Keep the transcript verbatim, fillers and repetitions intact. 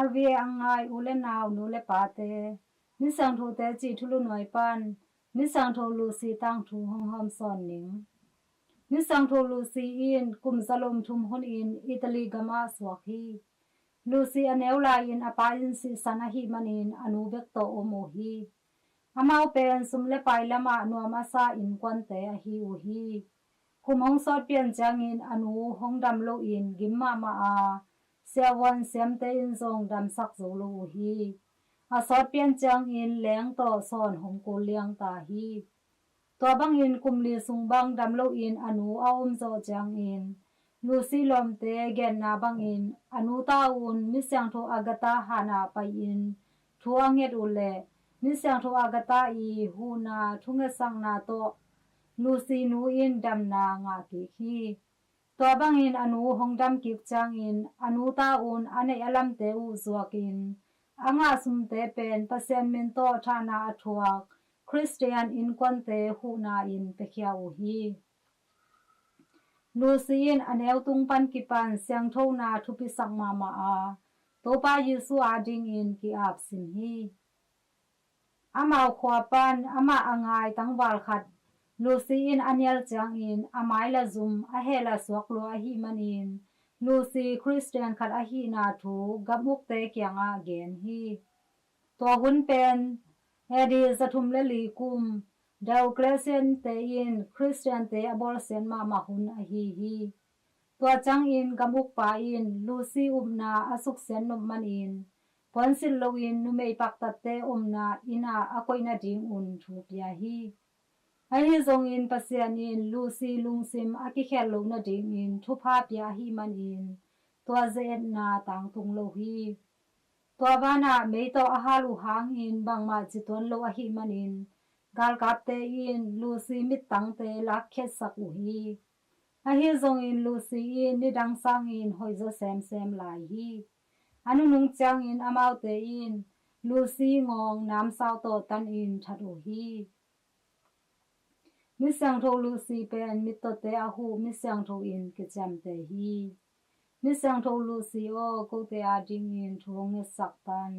R V A a ngai u le nau, nu le pate, Misiangthote cih thulu nuai pan Misiangtho Lucy tangthu hong hawmsawn ning. Misiangtho Lucy in kum zalom thum hunin Italy gamah suak hi. Lucy a neu lai-in a pa in sihsan ahih manin a nu bek tawh om uh hi. Amau pen sum le pai lamah nuam a sa innkuante ahi uh hi. Kum hong sawt pian ciangin a nu hong dam loin gim mahmah a, siavuan siamte in zong damsak zo lo uh hi. A sawt pian ciangin leng tawh sawn hong kul liang ta hi. Tua bangin kum li sung bang dam loin a nu a om zawh ciangin Lucy lawmte genna bangin a nu ta un Misiangtho Agatha hanah pai-in thu a nget uh leh Misiangtho Agatha i huhna thungetsakna tawh Lucy nu in damna ngah kik hi. Tua bangin a nu hong dam kik ciangin a nu ta un a neih a lamte uh zuakin a ngah sumte pen Pasian min tawh thahna a thuak Khristian innkuante huhna in piakhia uh hi. Lucy in a neu tung pan kipan siangthona thupisak mahmah a, Topa Jesu adingin ki-ap sim hi. Amau khua pan amah a ngai tangval khat Lucy in a nial ciangin a mai la zum, a heh la suak lua ahih manin Lucy Khristian khat ahihna thu gamukte kiangah gen hi. Tua hun pen A D zathum le li kum Diocletian-te in Khristiante a bawlsiat mahmah hun ahi hi. Tua ciangin gamukpa in Lucy upna a suksiat nop manin puansilh loin numei paktatte omna inn ah a koih nadingun thu pia hi. Ahi zongin Pasian in Lucy lungsim a kikhelh loh nadingin thupha pia ahih manin tua ze-etna tangtung lo hi. Tua vanah mei tawh a hal uh hangin bangmah ci tuan lo ahih manin galkapte in Lucy mittangte lakkhiatsak uh hi. Ahi zongin Lucy in nidang sangin hoihzaw semsem lai hi. A nunung ciangin amaute in Lucy ngawng namsau tawh tanin that uh hi. Misiangtho Lucy pen mittawte a huh misiangtho in kiciamteh hi. Misiangtho Lucy aw, kote adingin thu hong ngetsak tan.